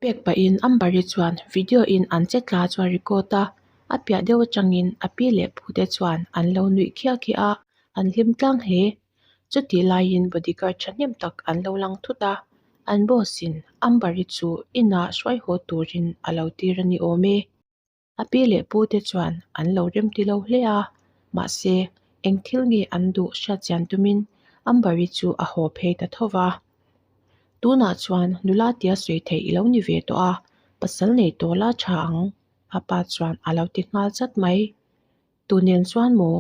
Pek pahin Amber-i chuan video in an che tla chu a record a, a piah deuh atangin a pi leh pu te chuan an lo nuih khiah khiah a, an hlim tlang hle. Chutih laiin bodyguard thahnem tak an lo lang thut a, an boss in Amber-i chu inah hruai haw turin a lo tir a ni awm e. A pi leh pu te chuan an lo remti lo hle a, mahse eng thil nge an duh hriat chian tumin Amber-i chu a haw phei ta tho va. Tunah chuan nula tia sawi theih i lo ni ve tawh a, pasal nei tawh la tha ang, a pa chuan a lo ti nghal chat mai. Tu nen chuan maw?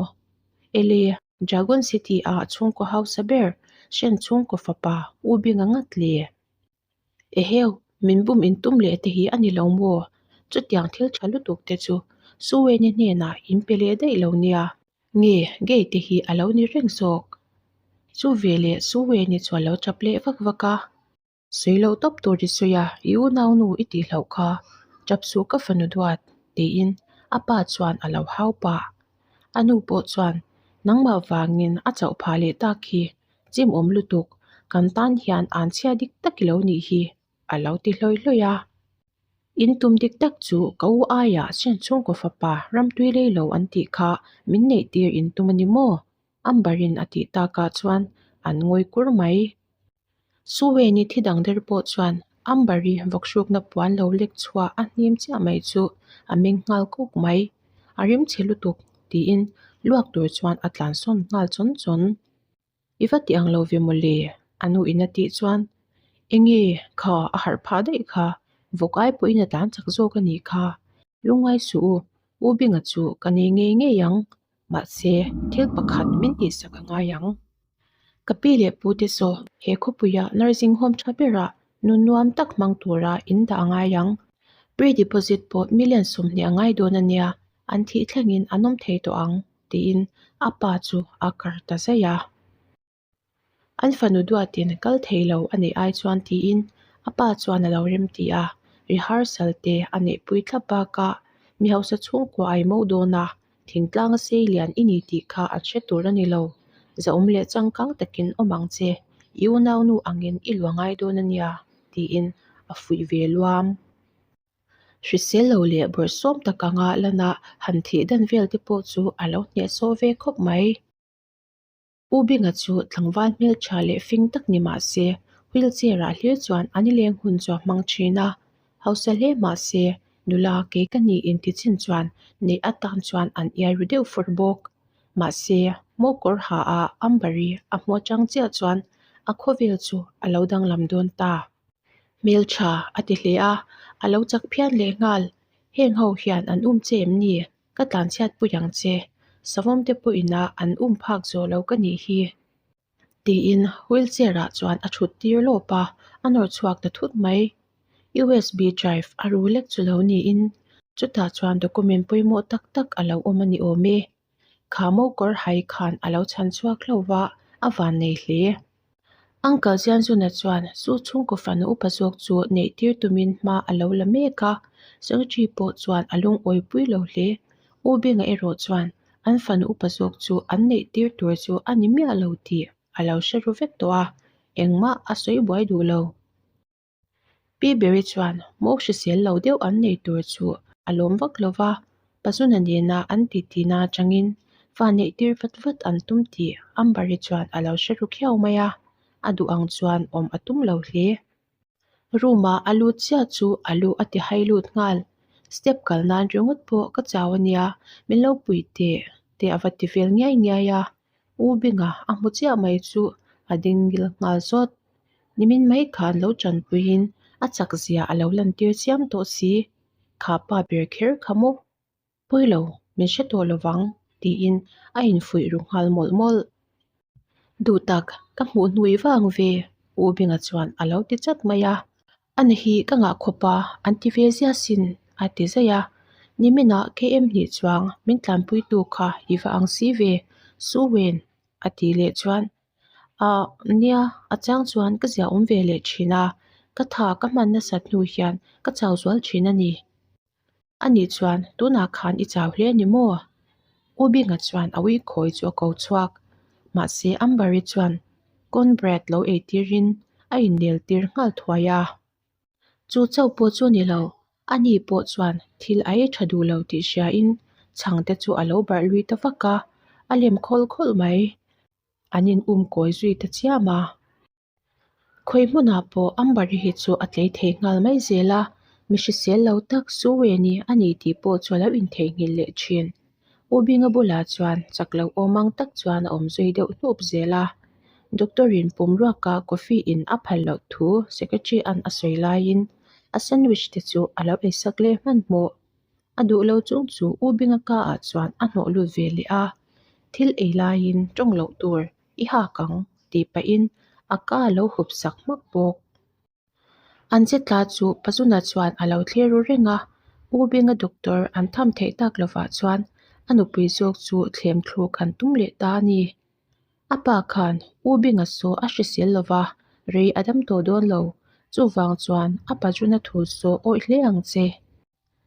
Ele, Dragon City-ah chhungkaw hausa ber, Shen chhungkaw fapa U Binga ngat le. Eheu, min bum in tum leh te hi a ni lo maw? Chutiang thil tha lutuk te chu Suweni hnenah in pe leh daih lo nia, nge gay te hi a lo ni reng zawk? Chu veleh Suweni chu a lo tap leh vak vak a. Sawi loh tawp tur i sawi a, i unaunu i tih hlauh kha, tap suh ka fanu duat, tiin a pa chuan a lo hau pah. A nu pawh chuan nangmah vangin a chauh phah leh tak hi Chim awm lutuk, kan tan hian an chhia dik tak i lo nih hi, a lo ti hlawi hlawi a. In tum dik tak chu ka u aiah Sian chhungkaw fapa ramtui lei lo an tih kha min neih tir in tum a ni maw? Amber-in a tih takah chuan an ngawi kur mai. Suweni thi dang der pawh chuan Amber-i vawkhrukna puan lo lek chhuah a hnim chiah mai chu a meng nghal kawk mai. A rimchhe lutuk, tiin luak tur chuan a tlansawn nghal chawn chawn. I va ti ang lo ve mawle, a nu in a tih chuan, Enge, kha a harh phah daih kha, vawk ai pawhin a tlan chak zawk a nih kha. Lungngai suh u, U Binga chu ka nei ngei ngei ang, mahse thil pakhat min tihsak a ngai ang. Ka pi leh pu te saw he khawpuia nursing home tha berah nun nuam tak hmang tura in dah a ngai ang. Pre-deposit pawh million 20 a ngai dawn a nia, an thih thlengin an awm thei tawh ang. tiin a pa chu a kar ta zaih a. An fanu duatin kal thei lo a neih ai chuan tiin a pa chuan a lo rem ti a, rehearsal te a neihpui thlap bakah mi hausa chhungkua a i mo dawn a, thingtlang a sei lian i ni tih kha an hre tur a ni lo. Zahawm leh changkang takin awm ang che, i unaunu angin i luah ngai dawn a nia tiin a fuih ve luam. Hrisel lo leh bawrhsawm tak anga lana han thih dan vel te pawh chu a lo hnehsawh ve khawp mai. U Binga chu tlangval hmeltha leh fing tak ni mah se, wheelchair ah hlir chuan a nileng hun chu a hmang thin a. Hausa hle mah se, nula kei ka ni inti chin chuan neih atan chuan an iai ru deuh fur bawk. Mahse, maw kawr ha a Amber-i a hmu atang chiah chuan a khawvel chu a lo danglam dawn ta. Hmeltha a ti hle a, a lo chak phian leh nghal. Heng ho hian an um che em ni? Ka tlanchhiat pui ang che. Savawm te pawh ina an um phak zawh lo ka nih hi. Tiin wheelchair ah chuan a thut tir lawp a, a nawr chhuak ta thut mai. USB drive a ru lek chu lo niin chutah chuan document pawimawh tak tak a lo awm a ni awm e. Kha mokawr hai khan a lo chhan chhuak hlauh va, a van nei hle. Uncle Zianzuna chuan chu chhungkaw fanu upa zawk chu neih tir tumin hma a lo la mek a, secretary pawh chuan a lungawi pui lo hle. U Benga erawh chuan an fanu upa zawk chu an neih tir tur chu a ni miah lo tih a lo hre ru vek tawh a, engmah a sawi buai duh lo. Pi Beri chuan maw hrisel lo deuh an nei tur chu a lawm vak lo va, Pazuna nena an titi na atangin fa neih tir vat vat an tum tih Amber-i chuan a lo hre ru khiau mai a, a duh ang chuan awm a tum lo hle. Room-ah a lut chiah chu a lu a ti hai lut nghal, step kal nan ringawt pawh ka chau a nia, min lo pui teh teh a va ti vel ngiai ngiai a, U Binga a hmu chiah mai chu a ding ngil nghal zawt. Nimin mai khan lo tanpuiin a chak zia a lo lantir chiam tawh si. Kha pa ber kher kha maw? Pawi lo, min hre tawh lo vang, tiin a infuih ru nghal mawlh mawlh. Duh tak, ka hmuh hnui vang ve, U Binga chuan a lo ti chat mai a. A ni hi ka ngah khawp a, an ti ve zia sin, a ti zaih a. Niminah KM hnih chuang min tlanpuitu kha i va ang si ve, Su Wen, a ti leh chuan, Ah, nia, a chang chuan ka zia awm ve leh thin a, ka tha ka hman nasat hnu hian ka chau zual thin a ni. A nih chuan tunah khan i chau hle a ni maw? U Binga chuan a ui khawi chu a ko chhuak. Mahse Amber-i chuan corn bread lo ei tirin a innel tir nghal thuai a. Chu chauh pawh chu ni lo, ani pawh chuan thil a ei tha duh lo tih hriain chhang te chu a lo barh lui ta vak a, a lem khawlh khawlh mai. An in um kawi zui ta chiam a. Khawi hmunah pawh Amber-i hi chu a tlei thei nghal mai zel a, mi hrisel lo tak Suweni a ni tih pawh chu a lo intheihnghilh leh thin. U Binga bulah chuan chak lo awm ang tak chuan a awm zui deuh hnup zel a. Doctor-in pum ruaka coffee in a phal loh thu secretary-a'n a sawi laiin a sandwich te chu a lo eisak leh hmanhmawh. A duh lo chung chu U Binga ka ah chuan a hnawh lut ve leh a, thil ei laiin tawng loh tur i hak ang tih pahin a ka a lo hup sak hmak bawk. An che tla chu Pazuna chuan a lo thlir ru reng a, U Binga doctor an tham theih tak lovah chuan a nupui zawk chu thlem thluk an tum leh ta a ni. A pa khan U Binga saw a hrisel lova, rei a dam tawh dawn lo, chuvang chuan a Pazuna thu saw awih hle ang che.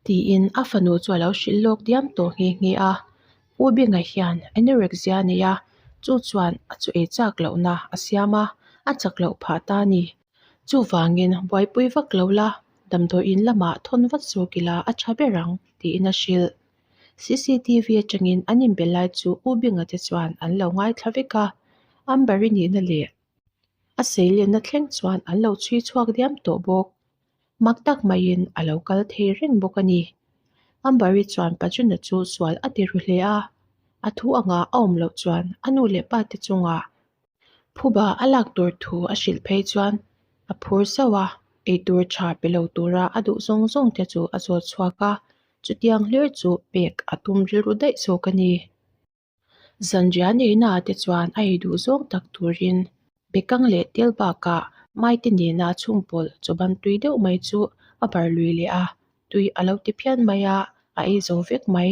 Tiin a fanu chu a lo hrilh lawk diam tawh nghe nghe a. U Binga hian anorexia a nei a, chu chuan a chu ei chak lohna a siam a, a chak loh phah ta a ni. Chuvangin buaipui vak lo la, damdawiin lamah thawn vat zawk ila a tha ber ang, tiin a hrilh. CCTV atangin an inbe lai chu U Binga te chuan an lo ngaithla vek a, Amber-i nihna leh a seilenna thleng chuan an lo chhui chhuak diam tawh bawk. Mak tak maiin a lo kal thei reng bawk a ni. Amber-i chuan Pajuna chu sual a ti ru hle a, a thu anga a awm loh chuan a nu leh pa te chungah phuba a lak tur thu a hrilh phei chuan a phur sauh a, eitur tha pe lo tura a duh zawng zawng te chu a zawt chhuak a, chutiang hlir chu pek a tum rilru daih zawk a ni. Zanriah neihnaah te chuan a ei duh zawng tak turin bekang leh tel bakah maite nena chhungpawlh chawban tui deuh mai chu a bar lui leh a, tui a lo ti phian mai a, a ei zo vek mai.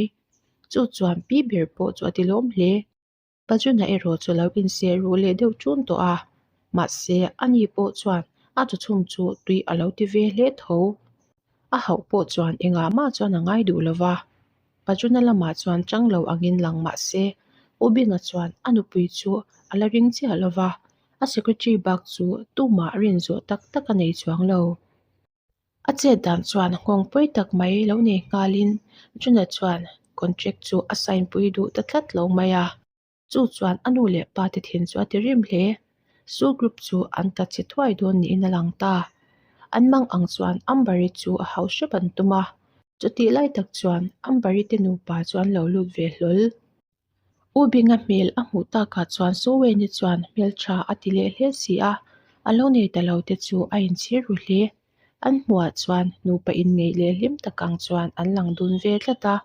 Chu chuan pi ber pawh chu a ti lawm hle. Pajuna erawh chu a lo inseh ruh leh deuh ṭun tawh a, mahse ani pawh chuan a chawchhum chu tui a lo ti ve hle tho. A hauh pawh chuan engah mah chuan a ngai duh lo va. Pajuna lamah chuan chang lo angin lang mah se, U Binga chuan a nupui chu a la ring chiah lo va, a secretary bak chu tumah rin zawh tak tak a nei chuang lo. A chet dan chuan nghawng pawi tak mai lo nei nghalin Juna chuan contract chu a sign pui duh ta tlat lo mai a. Chu chuan a nu leh pa te thin chu a ti rim hle. Su group chu an ta che thuai dawn niin a lang ta. An mang ang chuan Amber-i chu a hau hrep an tum a. Chutih lai tak chuan Amber-i te nupa chu an lo lut ve hlawl. U Binga hmel a hmuh takah chuan Suweni chuan hmeltha a ti leh hle si a, a lo nei ta lo te chu a inchhir ru hle. An hmuhah chuan nupa inngeih leh hlim tak ang chuan an lang dun ve tlat a,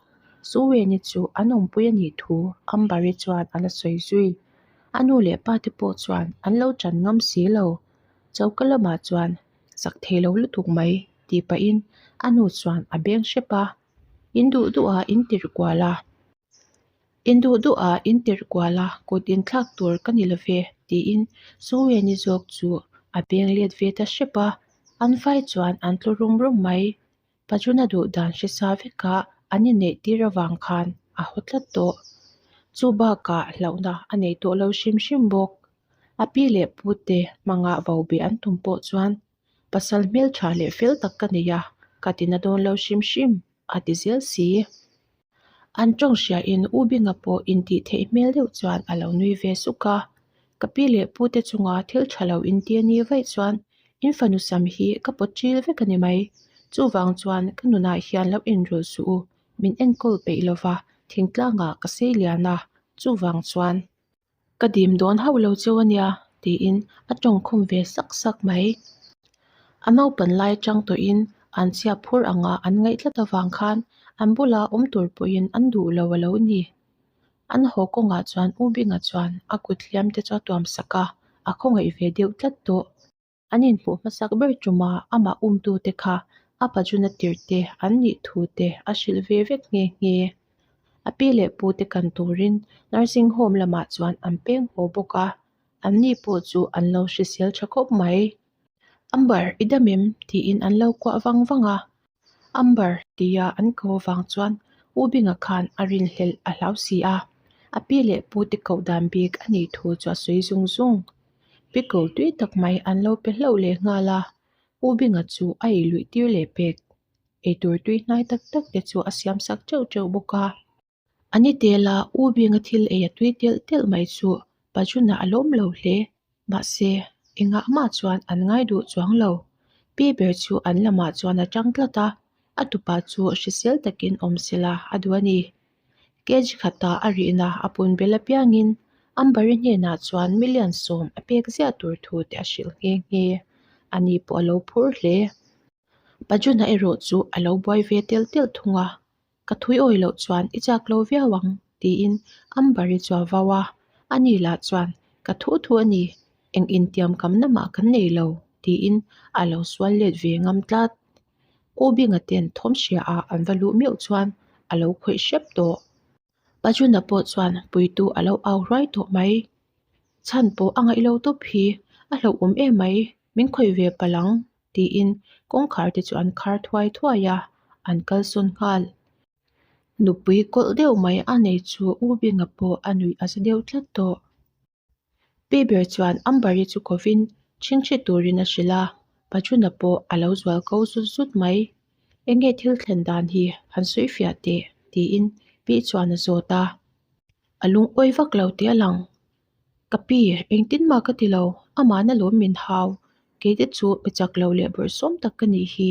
Suweni chu an awmpui a nih thu Amber-i chuan a la sawi zui. A nu leh pa te pawh chuan an lo ṭan ngam si lo. Choka lamah chuan chak thei lo lutuk mai tih pahin a nu chuan a beng hrep a, In duh duhah in tirh kual a. In duh duhah in tirh kual a, kut inthlak tur ka ni lo ve, tiin Suweni zawk chu a beng let ve ta hrep a, an vai chuan an tlu rum rum mai. Pajuna duh dan hre sa veka an inneih tir avang khan a haw tlat tawh. Chu bakah hlauhna a nei tawh lo hrim hrim bawk. A pi leh pute hmanga vo beh an tum pawh chuan pasal hmeltha leh fel tak ka nei a, ka ti na dawn lo hrim hrim, a ti zel si. An tawng hriain U Binga pawh intih theih hmel deuh chuan a lo nui ve suk a. Ka pi leh pu te chunga thil tha lo inti a nih vaih chuan in fanu sam hi ka pawt ṭil vek a ni mai. Chuvang chuan ka nunah hian lo inrulh suh u, min enkawl peih lova thingtlangah ka sei lian a, chuvang chuan Ka dim dawn hauh lo cheu a nia, tiin a tawng khum ve sak sak mai. A naupan lai atang tawhin an chhiap phur anga an ngaih tlat avang khan an bula awm tur pawhin an duh lo a lo ni. An haw kawngah chuan U Binga chuan a kut hliam te chu a tuam sak a, a khawngaih ve deuh tlat tawh. An inhmuh hmasak ber ṭuma amah umtute kha a pajuna tirhte an nih thu te a hrilh ve vek nghe nghe. A pi leh pu te kan turin nursing home lamah chuan an peng haw bawk a, an ni pawh chu an lo hrisel ṭha khawp mai. Amber, i dam em? tiin an lo kuah vang vang a. Amber tia an ko avang chuan U Binga khan a rinhlelh a hlau si a, a pi leh pu te koh dan bik a nih thu chu a sawi zung zung. Pickle tui tak mai an lo pe hlauh leh nghal a, U Binga chu a ei luih tir leh pek. Eitur tui hnai tak tak te chu a siam sak teuh teuh bawk a. A ni tel a, U Binga thil ei a tui telh telh mai chu Pajuna a lawm lo hle. Mahse, engah mah chuan an ngai duh chuang lo. Pi ber chu an lamah chuan a tang tlat a, a tupa chu hrisel takin awm sela a duh a ni. Kg khata a rihna a pun bel apiangin Ambari hnenah chuan million 10 a pek ziah tur thu te a hrilh nghe nghe. Ani pawh a lo phur hle. Pajuna erawh chu a lo buai ve telh telh thung a, Ka thui awi loh chuan i chak lo viau ang, tiin Ambari chu a vau a. Ani lah chuan, Ka thu thu a ni, eng intiamkamna mah kan nei lo, tiin a lo sual let ve ngam tlat. U Binga ten thawm hria a an va luh meuh chuan a lo khawih hrep tawh. Pajuna pawh chuan puitu a lo au ruai tawh mai. Chhan pawh a ngaih lo tawp hi, a hlauhawm em mai, min khawih ve palh ang, tiin kawngkhar te chu an khar thuai thuai a, an kalsawn nghal. Nupui kawlh deuh mai a nei chu U Binga pawh a nuih a za deuh tlat tawh. Pi ber chuan Ambari chu kovin chhingchhi turin a hrilh a, Pachuna pawh a lo zual ko zut zut mai. Enge thil thlen dan hi han sawi fiah teh tiin Pi chuan a zawt a. A lungawi vak lo tih a lang. Ka pi, engtin mah ka ti lo, amahna lawm min hau. Keite chu mi chak lo leh bawrhsawm tak ka nih hi,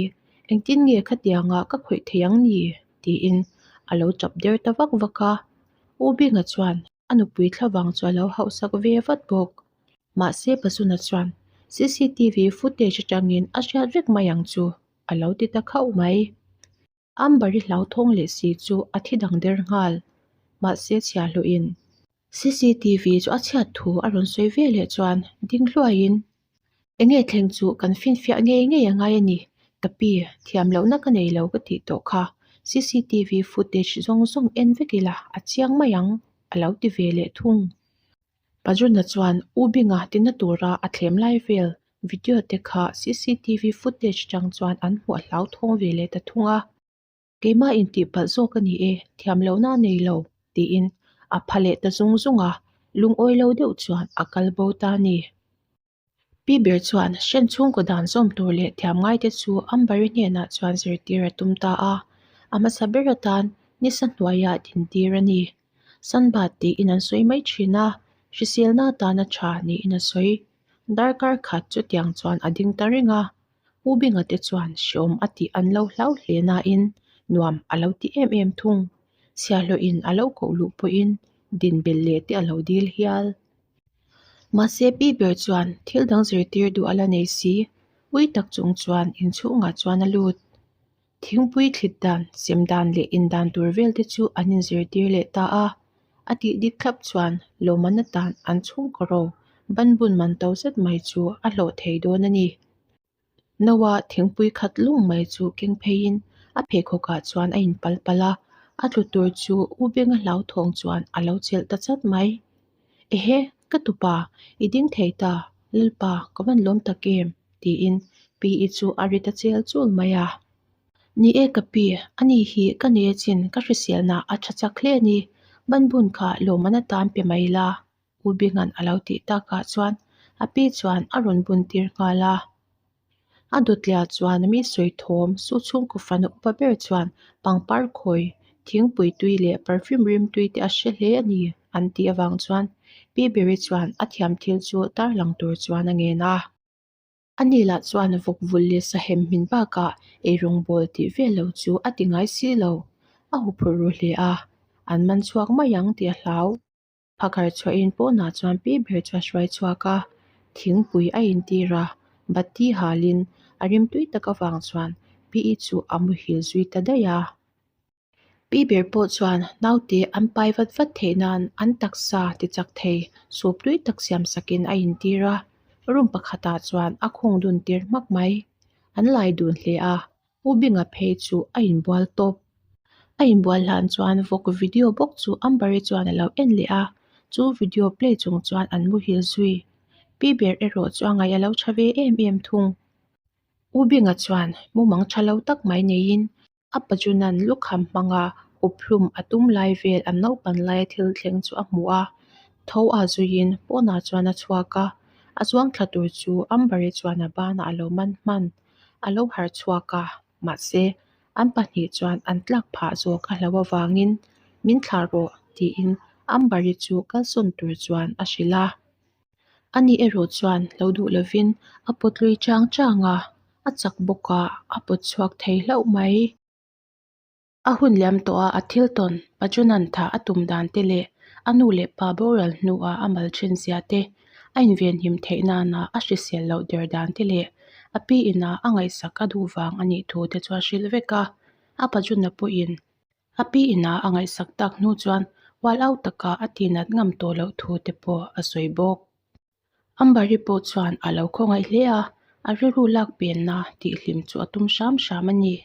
engtin nge khatianga ka khawih thei ang ni? tiin a lo chap der ta vak vak a. U Binga chuan A nupui thlavang chu a lo hauhsak ve vat bawk. Mahse Pasuna chuan cctv footage atangin a hriat vek mai ang chu a lo ti ta khauh mai. Ambari hlauthawng leh si chu a thi dang der nghal. Mahse chhiahhlawhin cctv chu a chhiat thu a rawn sawi ve leh chuan ding hluaiin Enge thleng chu kan finfiah ngei ngei a ngai a ni. Ka pi, thiam lohna ka nei lo ka tih tawh kha. Cctv footage zawng zawng en vek ila a chiang mai ang, a lo ti ve leh thung. Pajuna chuan U Binga tina tura a thlem lai vel video te kha cctv footage tang chuan an hmuh a hlauthawng ve leh ta thung a. Keimah intihpalh zawk a ni e, thiam lohna a nei lo, tiin a pha leh ta zung zung a, lungawi lo deuh chuan a kal bo ta a ni. Pi ber chuan hren chhungkaw dan zawm tur leh thiam ngaite chu Ambari hnenah chuan zirtir a tum ta a, a hmasa ber atan nisa hnuaiah dintir a ni. Sunbath tiin an sawi mai thin a, hriselna atana tha niin a sawi. Darkar khat chutiang chuan a ding ta reng a, U Binga te chuan hreawm a tih an lo hlau hle nain nuam a lo ti em em thung. Chhiahhlawhin a lo koh luh pawhin din belh leh te a lo dil hial. Mahse pi ber chuan thil dang zirtir duh a la nei si, ui tak chung chuan inchhungah chuan a lut. Thingpui thlit dan, sem dan leh in dan tur vel te chu an inzirtir leh ta a. A tih dik thlap chuan lawmman atan an chhungkaw ro banbun man to zet mai chu a hlawh thei dawn a ni. Noa thingpui khat lung mai chu keng pheiin a pheikhawkah chuan a inpal palh a, a tlu tur chu U Benga hlauthawng chuan a lo chelh ta chat mai. Ehe, ka tupa, i ding thei ta, Lalpa, ka van lawm tak em? tiin Pi i chu a ri ta chel chul mai a. Ni e ka pi, ani hi ka nei achin ka hriselna a tha chak hle a ni, banbun kha lawmman atan pe mai la, U Binga'n a lo tih takah chuan a pi chuan a rawn bun tir nghal a. A dawtliah chuan mi sawi thawm su chhungkaw fanu upa ber chuan pangpar khawi, thingpui tui leh perfume rim tui te a hre hle a ni an tih avang chuan Pi Beri chuan a thiam thil chu tarlang tur chuan a ngen a. Ani lah chuan vawk vulh leh sahem hmin bakah eirawng bawl tih vel lo chu a ti ngai si lo. A huphurh ru hle a, an man chhuak mai ang tih a hlau. Phakar chhuahin pawnah chuan pi ber chu a hruai chhuak a, thingpui a intir a, bati halin a rimtui tak avang chuan pi chu a muhil zui ta daih a. Pi ber pawh chuan naute an pai vat vat theih nan an taksa ti chak thei sup tui tak siam sakin a intir a, room pakhatah chuan a khung dun tir hmak mai. An lai dun hle a, U Binga phei chu a inbual tawp. A inbual hlan chuan vawk video bawk chu Ambari chuan a lo en leh a, chu video play chung chuan an muhil zui. Pi ber erawh chu a ngaih a lo tha ve em em thung. U Binga chuan mumang tha lo tak mai neiin a pajunan lukham hmanga uphlum a tum lai vel an naupan laia thil thleng chu a hmu a. Tho a zuiin pawnah chuan a chhuak a, a zuang thla tur chu Ambari chuan a banah a lo man hman. a lo harh chhuak a, mahse an pahnih chuan an tlak phah zawk a hlauh avangin min thlah rawh tiin Amber-i chu kalsawn tur chuan a hrilh a. Ani erawh chuan lo duh lovin a pawt lui chang chang a, a chak bawk a, a pawt chhuak thei hlauh mai. A hun liam tawh a, a thil tawn Pachunan thah a tum dan te leh a nu leh pa boral hnuah a mal then zia te, a invenhim theih nana a hrisel loh der dan te leh a pi ina a ngaihsak a duh vang a nih thu te chu a hrilh vek a. A Pachuna pawhin a pi ina a ngaihsak tak hnu chuan ual au taka a tinat ngam tawh loh thu te pawh a sawi bawk. Ambari pawh chuan a lo khawngaih hle a, a rilru lak penna tihhlim chu a tum hram hram a ni.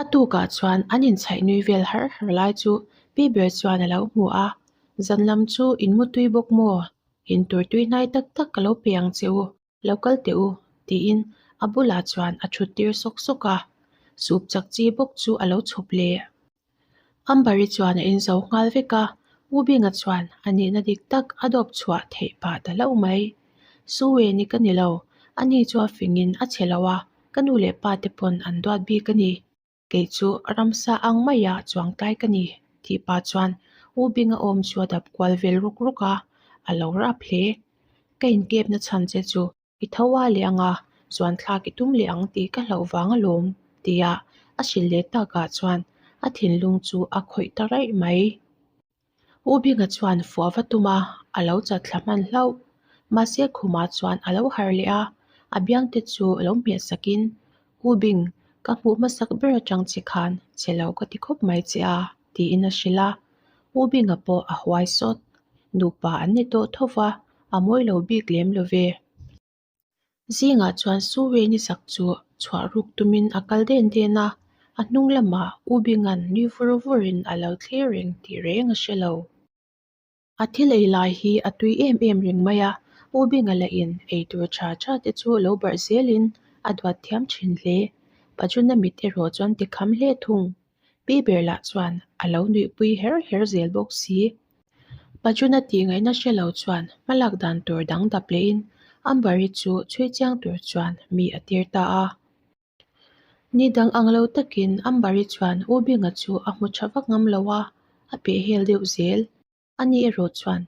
A tukah chuan an inchhaih nui vel har har lai chu pi ber chuan a lo hmu a, Zan lam chu in mu tui bawk maw? In tur tui hnai tak tak ka lo pe ang che u, lo kal teh u, tiin a bulah chuan a thut tir sawk sawk a, soup chak chi bawk chu a lo chhup leh. Ambari chuan a inzo nghal vek a, U Binga chuan a nihna dik tak a dawp chhuah theih pah ta hlauh mai. Suweni ka ni lo, ani chu a fingin a chhe lo a, ka nu leh pa te pawn an duat bik a ni. Kei chu ramsa ang maia chuang tlai ka ni, tih pah chuan U Binga awm chu a dap kual vel ruk ruk a, a lo rap hle. Ka inkepna chhan che chu I tho a leh ang a, chuan thlak i tum leh ang tih ka hlauh vang alawm, tia a hrilh leh takah chuan a thinlung chu a khawih ta raih mai. U Binga chuan fuah va tum a, a lo chat thla hman hlauh. Mahse khumah chuan a lo harh leh a, a biangte chu lo hmeh sakin, U Bing, ka hmuh hmasak ber atang che khan che lo ka ti khawp mai che a, tiin a hrilh a. U Binga pawh a huai sawt. Nupa an ni tawh tho va, a mawi lo bik lem lo ve. Zingah chuan Su Wei-ni sak chu chhuah ruk tumin a kal den den a, a hnung lamah U Binga'n nui vur vurin a lo thlir reng tih reng a hre lo. A thil ei lai hi a tui em em reng mai a, U Binga lahin ei tur tha tha te chu lo barh zelin a duat thiam thin hle. Pajuna mit erawh chuan ti kham hle thung. Pi ber lah chuan a lo nuihpui her her zel bawk si. Pajuna tih ngaihna hre lo chuan hmalak dan tur dang dap lehin Ambari chu chhui chiang tur chuan mi a tir ta a. Ni dang ang lo takin Ambari chuan U Binga chu a hmu tha vak ngam lo a, a peh hel deuh zel. Ani erawh chuan,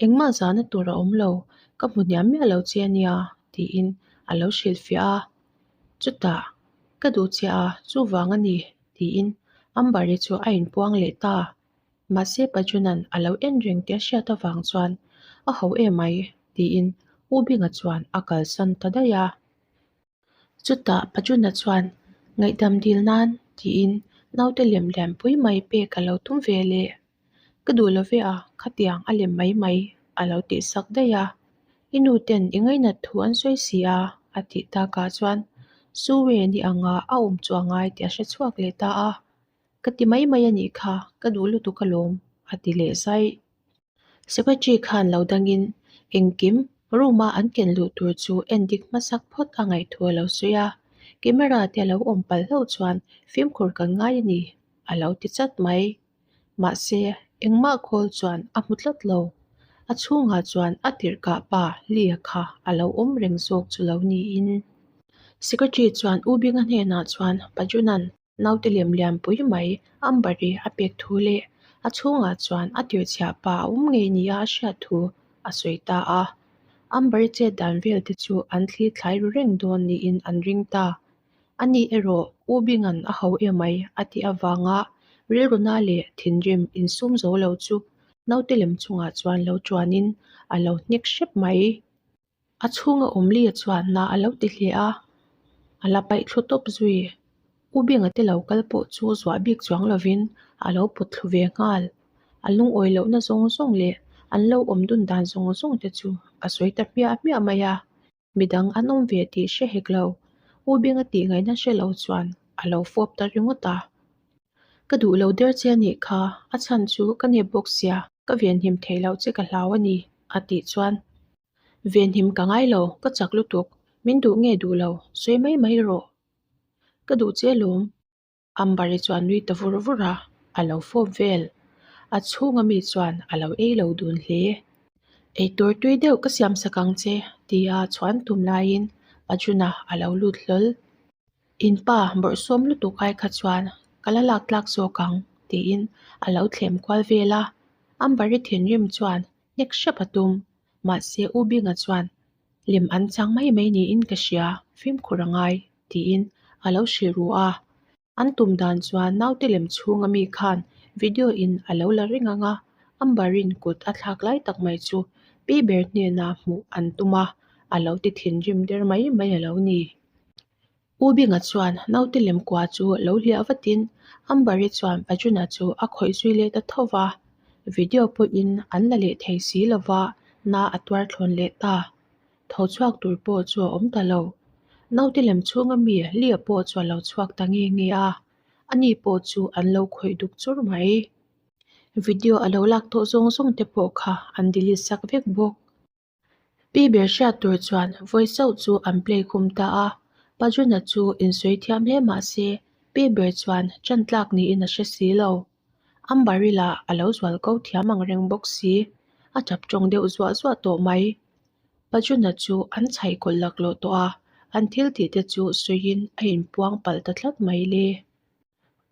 Engmah zahna tur a awm lo, ka hmu hniam miah lo che ania, tiin a lo hrilhfiah a. Chutah, Ka duh che a, chuvang a ni, tiin Ambari chu a inpuang leh ta. Mahse Pajuna'n a lo en reng tih a hriat avang chuan, A ho emai, tiin U Binga chuan a kalsan ta daih a. Chutah Pajuna chuan ngaihdam dil nan tiin naute lem lian pui mai pek a lo tum ve leh. Ka duh lo ve a, khatiang a lem mai mai a lo tih sak daih a. I nu ten i ngainat thu an sawi si a, a tih takah chuan Suwe ni anga a awm chu a ngai tih a hre chhuak leh ta a. Ka ti mai mai a nih kha, ka duh lutuk alawm, a ti leh zaih. Secretary khan lo dangin engkim room-a an ken luh tur chu en dik hmasak phawt a ngaih thu a lo sawi a, camera te a lo awm palh hlauh chuan fimkhur kan ngai a ni, a lo ti chat mai. Mahse, engmah khawl chuan a hmu tlat lo. A chhungah chuan a tirhkah pa Lee-a kha a lo awm reng zawk chu lo niin. Secretary chuan U Binga hnenah chuan Pajuna'n Naute lem lian pui mai Ambari a pek thu leh a chhungah chuan a tirchhiah pa a awm ngei nia a hriat thu a sawi ta a. Ambari chet dan vel te chu an thli thlai ru reng dawn niin an ring ta. Ani erawh U Binga'n a ho emai a tih avanga rilruna leh thinrim insum zo lo chu naute lem chungah chuan lo chuanin a lo hnek hrep mai. A chhunga awm lia chuan na a lo ti hle a, a la paih thlu tawp zui. U Binga te lo kal pawh chu zuah bik chuang lovin a lo pawt thlu ve nghal. A lungawi lohna zawng zawng leh an lo awm dun dan zawng zawng te chu a sawi ta hmiah hmiah mai a, midang an awm ve tih hre hek lo. U Binga tih ngaihna hre lo chuan a lo fawp ta ringawt a. Ka duh lo der che a nih kha, a chhan chu ka nep bawk sia, ka venhim theih loh che ka hlau a ni, a tih chuan Venhim ka ngai lo, ka chak lutuk, min duh nge duh lo, sawi mai mai rawh. Ka duh che alawm. Ambari chuan nui ta vur vur a, a lo fawp vel. A chhunga mi chuan a lo ei lo dun hle. Eitur tui deuh ka siam sak ang che, tia chhuan tum laiin Pajuna a lo lut hlawl. In pa bawrhsawm lutuk ai kha chuan ka la lak tlak zawk ang tiin a lo thlem kual vel a. Amber-i thinrim chuan hnek hrep a tum. Mahse U Binga chuan lem an chang mai mai niin ka hria, fimkhur a ngai tiin a lo hrilh ru a. An tum dan chuan naute lem chhunga mi khan video in a lo la reng ang a, Amber-in kut a thlak lai tak mai chu pi ber hnena hmuh an tum a, a lo ti thinrim der mai mai a lo ni. U Binga chuan naute lem kua chu lo hliah vatin Amber-i chuan Pajuna chu a khawih zui leh ta tho va, video pawhin an la leh thei si lova na a tuar thlawn leh ta. Tho chhuak tur pawh chu a awm ta lo. Naute lem chhunga mi Lia pawh chu a lo chhuak ta nge nge a, ani pawh chu an lo khawih duk chur mai. Video a lo lak tawh zawng zawng te pawh kha an delete sak vek bawk. Pi ber hriat tur chuan vawi chauh chu an play khum ta a, Pajuna chu insawi thiam hle mah se pi ber chuan ṭan tlak niin a hre si lo. Ambarilla a lo zual ko thiam ang reng bawk si, a ṭap ṭawng deuh zuah zuah tawh mai. Pajuna chu an chhaih kawlh laklawh tawh a, an thil tih te chu sawiin a inpuang palh ta tlat mai le.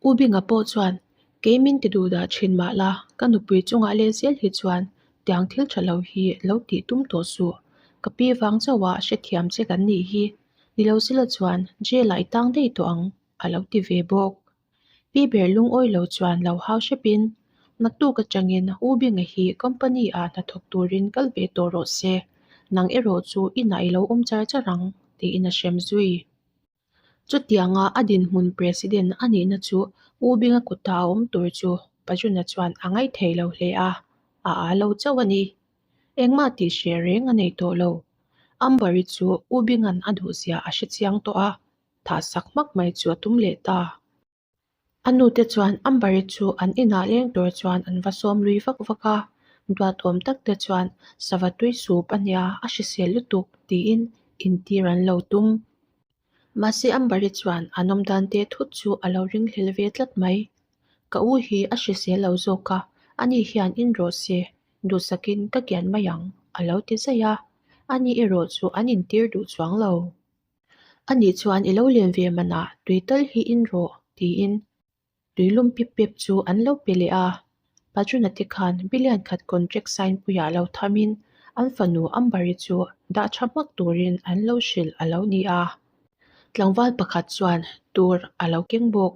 U Binga pawh chuan, Kei min ti duh dah thin mah la, ka nupui chungah leh zel hi chuan tiang thil tha lo hi lo tih tum tawh suh. Ka pi vang chauhah hrethiam che kan nih hi. Ni lo sila chuan jail ah i tang daih tawh ang, a lo ti ve bawk. Pi ber lungawi lo chuan lo hau hrepin, Naktuk atangin U Binga hi company ah hnathawk turin kal ve tawh rawh se, nang erawh chu inah i lo awm char char ang, tiin a hrem zui. Chutianga a dinhmun President a nihna chu U Binga kuta a awm tur chu Pajuna chuan a ngaithei lo hle a, a aa lo chauh a ni. Engmah tih hreh reng a nei tawh lo. Amber-i chu U Binga'n a duhzia a hre chiang tawh a, thah sak hmak mai chu a tum leh ta. A nute chuan Amber-i chu an inah leng tur chuan an va sawm lui vak vak a, duat awm tak te chuan sava tui sup a nia a hrisel lutuk tiin intir an lo tum. Mahse Amber-i chuan an awm dan teh thut chu a lo ringhlel ve tlat mai. Ka u hi a hrisel lo zawk a, ani hian in rawh se, duhsakin ka kian mai ang a lo ti zaih a, ani erawh chu an intir duh chuang lo. Anih chuan i lo len ve manah tui tal hi in rawh tiin tui lum pip pep chu an lo pe leh a. Pajuna te khan billion khat contract sign puiah lo thamin an fanu Amber-i chu dah tha hmak turin an lo hrilh a lo ni a. Tlangval pakhat chuan tur a lo keng bawk.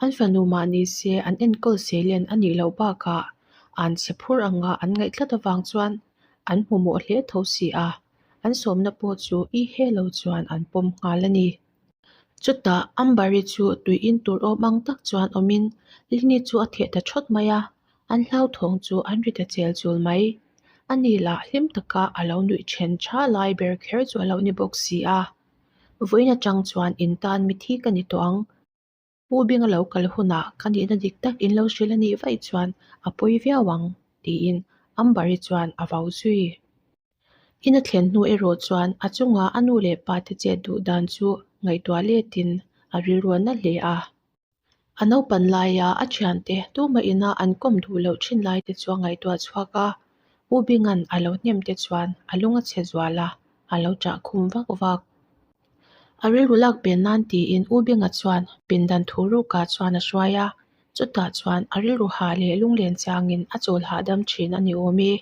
An fanu mah ni se an enkawl seilen a nih loh bakah an chhe phur anga an ngaih tlat avang chuan an hmu mawh hle tho si a, an sawmna pawh chu i he lo chuan an pawm nghal a ni. Chutah Amber-i chu tui in tur awm ang tak chuan awmin Lini chu a theh ta thawt mai a, an hlauthawng chu an ri ta chel chul mai. Ani lah hlim taka a lo nuih then tha lai ber kher chu a lo ni bawk si a. Vawiin atang chuan in tan mithi ka ni tawh ang. Pu Binga lo kal hunah ka nihna dik tak in lo hrilh a nih vaih chuan a pawi viau ang, tiin Amber-i chuan a vau zui. In a thlen hnu erawh chuan a chunga a nu leh pa te chet duh dan chu ngaihtuah letin a rilru a na hle a. A naupan laia a thiante tumah ina an kawm duh loh thin lai te chu a ngaihtuah chhuak a, Pu Binga'n a lo hnem te chuan a lung a chhe zual a, a lo chah khum vak vak. A rilru lak pen nan tiin U Binga chuan pindan thu rukah chuan a hruai a, chutah chuan a rilru hah leh lunglen changin a chawl hahdam thin a ni awm e.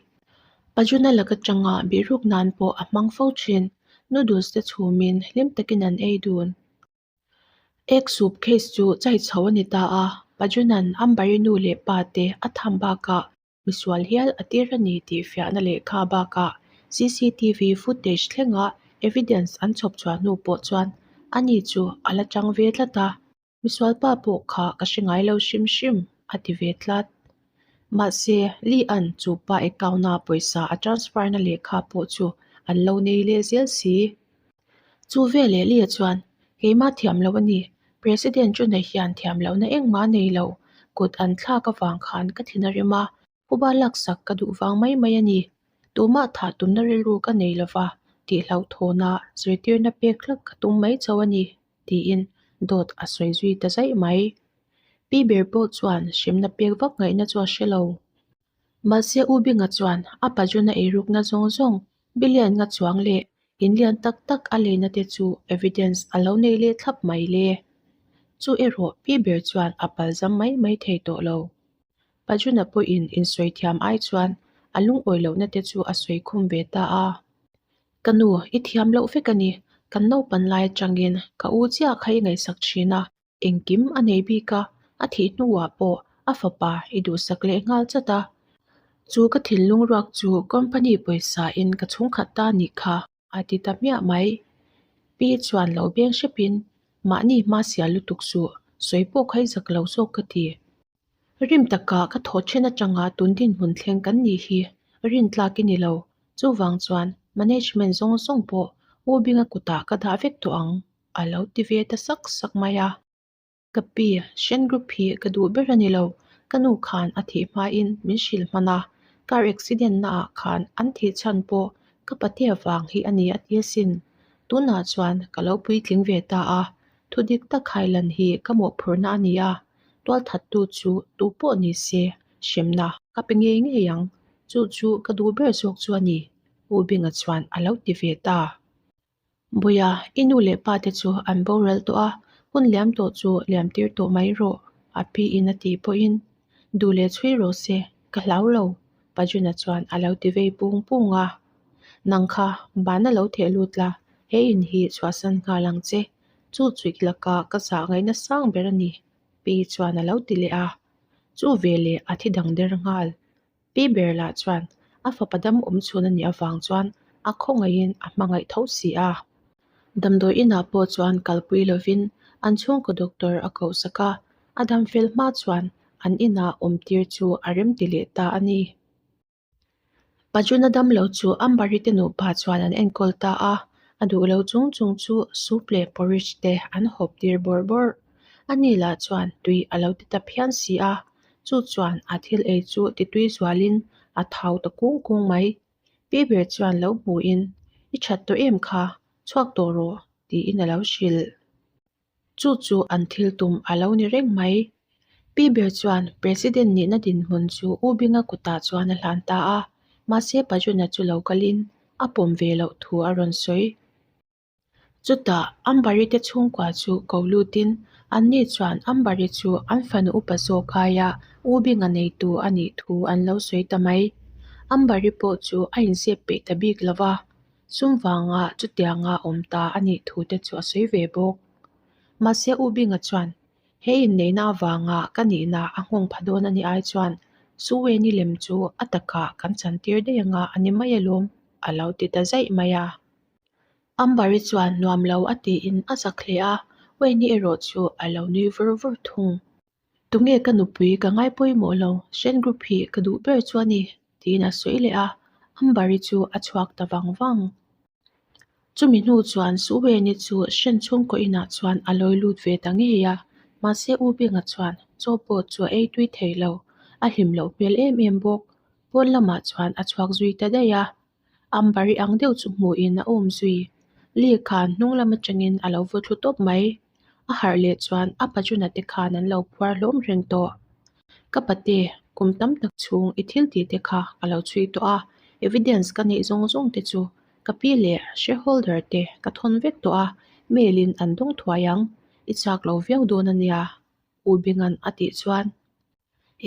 Pajuna lak atanga bihruk nan pawh a hmang fo thin, noodles te chhumin hlim takin an ei dun. Egg soup case chu chai chho a ni ta a, Pajuna'n Amber-i nu leh pa te a tham bakah Misual hial a tir a ni tih fiahna lehkha bakah cctv footage thlenga evidence an chhawp chhuah hnu pawh chuan ani chu a la chang ve tlat a, misual pa pawh kha ka hre ngai lo hrim hrim a ti ve tlat. Mahse, Lee An chu pa account-a pawisa a transfer-na lehkha pawh chu an lo nei leh zel si. Chu veleh Lee chuan, Keimah thiam lo a ni, President June hian thiam lohna engmah a nei lo, kut an thlak avang khan ka thin a rim a, phuba laksak ka duh vang mai mai a ni. Tumah thah tumna rilru ka nei lova, tih hlauhthawna zirtirna pek hlak ka tum mai chauh a ni, tiin dawt a sawi zui ta zaih mai. Pi ber pawh chuan hremna pek vak ngaihna chu a hre lo. Mahse U Binga chuan a pajuna eirukna zawng zawng billion nga chuang leh In lian tak tak a leina te chu evidence a lo nei leh thlap mai le. Chu erawh pi ber chuan a palzam mai mai thei tawh lo. Pajuna pawhin insawi thiam ai chuan a lungawi lohna te chu a sawi khum ve ta a. Ka nu, i thiam loh vek a ni. Kan naupan lai atangin ka u chiah kha i ngaihsak thin a, engkim a nei bik a, a thih hnuah pawh a fapa i duhsak leh nghal chat a. Chu ka thinlung ruak chu company pawisa in ka chhungkhat ta nih kha a ti ta hmiah mai. Pi chuan lo beng hrepin mahni hma sial lutuk suh, sawi pawh kha i zak lo zawk ka ti. Rim taka ka thawh then atanga tun dinhmun thleng kan nih hi rin tlak i ni lo. Chuvang chuan management zawng zawng pawh U Binga kutah ka dah vek tawh ang a lo ti ve ta sak sak mai a. Ka pi, Shen Group hi ka duh ber a ni lo. Ka nu khan a thih hmain min hrilh hman a, car accident naah khan an thih chhan pawh ka patea vang hi a ni a ti asin. Tunah chuan ka lo puitling ve ta a, thu dik tak hailan hi ka mawhphurhna a ni a. Tualthattu chu tu pawh ni se hremna ka pe ngei ngei ang, chu chu ka duh ber zawk chu a ni, U Binga chuan a lo ti ve ta. Buia, i nu leh pa te chu an boral tawh a, hun liam tawh chu liam tir tawh mai rawh, a pi in a tih pawhin duh leh chhui rawh se, ka hlau lo, Pajuna chuan a lo ti vei pung pung a. Nang kha bana lo theh lut la, he in hi chhuahsan nghal ang che, Chu chuih laka ka zah ngaihna sang ber a ni, Pi chuan a lo ti leh a. Chu veleh a thi dang der nghal. Pi ber lah chuan a fapa dam awm chhun a nih avang chuan a khawngaihin a hmangaih tho si a. Damdawi inah pawh chuan kalpui lovin an chhungkaw doctor a koh sak a, a dam fel hma chuan an inah awmtir chu a remti leh ta a ni. Pajuna damlo chu Ambari te nupa chuan an enkawl ta a, a duh lo chung chung chu soup leh porridge te an hawp tir bawrh bawrh. Ani lah chuan tui a lo ti ta phian si a, chu chuan a thil ei chu ti tui zualin a thau ta kung kung mai. Pi ber chuan lo hmuhin, I that tawh em kha, chhuak tawh rawh, tiin a lo hrilh. Chu chu an thil tum a lo ni reng mai. Pi ber chuan President nihna dinhmun chu U Binga kutah chuan a hlan ta a, mahse Pajuna chu lo kalin a pawm ve loh thu a rawn sawi. Chutah Ambari te chhungkua chu ko lutin anni chuan Ambari chu an fanu upa zawk aia U Binga neitu a nih thu an lo sawi ta mai. Ambari pawh chu a inzep peih ta bik lo va. Sum vanga chutianga awm ta a nih thu te chu a sawi ve bawk. Mahse U Binga chuan, He inneihna avanga ka nihna a nghawng pha dawn a nih ai chuan Suweni lem chu a takah kan chantir daih anga a ni mai alawm, a lo ti ta zaih mai a. Ambari chuan nuam lo a tiin a zak hle a, Weni erawh chu a lo nui vur vur thung. Tunge ka nupui ka ngai pawimawh lo, Shen Group hi ka duh ber chu a ni, tiin a sawi leh a, Ambari chu a chhuak ta vang vang. Chumi hnu chuan Suweni chu Shen chhungkaw inah chuan a lawi lut ve ta ngei a, mahse U Binga chuan chaw pawh chu a ei tui thei lo, a hlim loh hmel em em bawk. Pawn lamah chuan a chhuak zui ta daih a, Ambari ang deuh chu hmuhin a awm zui. Lee khan hnung lam atangin a lo vaw thlu tawp mai. A harh leh chuan a pachuna te khan an lo phuar hlawm reng tawh. Ka pate, kum tam tak chhung i thil tih te kha ka lo chhui tawh a, evidence ka neih zawng zawng te chu ka pi leh shareholder te ka thawn vek tawh a, mail in an dawng thuai ang. I chak lo viau dawn a nia, U Binga'n a tih chuan.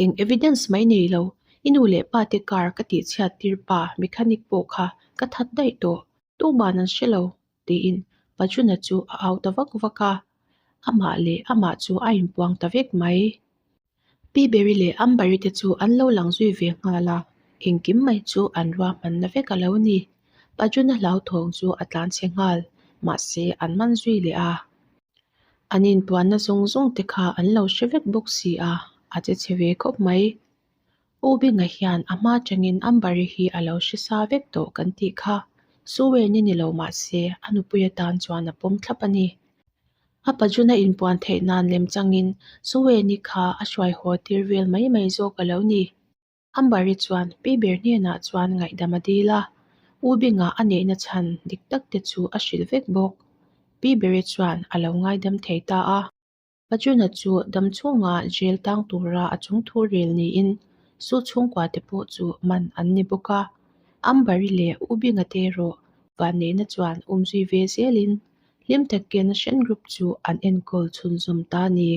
Eng evidence mai nei lo, i nu leh pa te car ka tih chhiat tir pa mechanic pawh kha ka that daih tawh, tuman an hre lo, tiin Pajuna chu a au ta vak vak a, amah leh amah chu a inpuang ta vek mai. Pi Berry leh Ambari te chu an lo lang zui ve nghal a, engkim mai chu an ruahmanna vek a lo ni. Pajuna hlauthawng chu a tlan chhe nghal, mahse an man zui leh a. An inpuanna zawng zawng te kha an lo hre vek bawk si a, a che chhe ve khawp mai. U Binga hian a hma atangin Ambari hi a lo hre sa vek tawh kan tih kha. Suwen i ni lo mah se a nupui atan chuan a pawm thlap a ni. A pajuna inpuan theih nan lem changin Suweni kha a hruai haw tir vel mai mai zawk a lo ni. Ambari chuan pi ber hnenah chuan ngaihdam a dil a, U Binga a neihna chhan dik tak te chu a hrilh vek bawk. Pi Beri chuan a lo ngaidam thei ta a. Pajuna chu dam chhunga jail tang tura a chungthu rel niin Su chhungkua te pawh chu man an ni bawk a. Ambari leh U Binga te erawh Vanneihna chuan umzui ve zelin hlim takin Shen Group chu an enkawl chhunzawm ta a ni.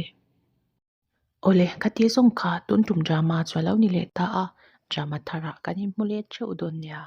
Awle, khati zawng kha tun tum drama chu a lo ni leh ta a, drama tharah kan inhmu leh theuh dawn nia.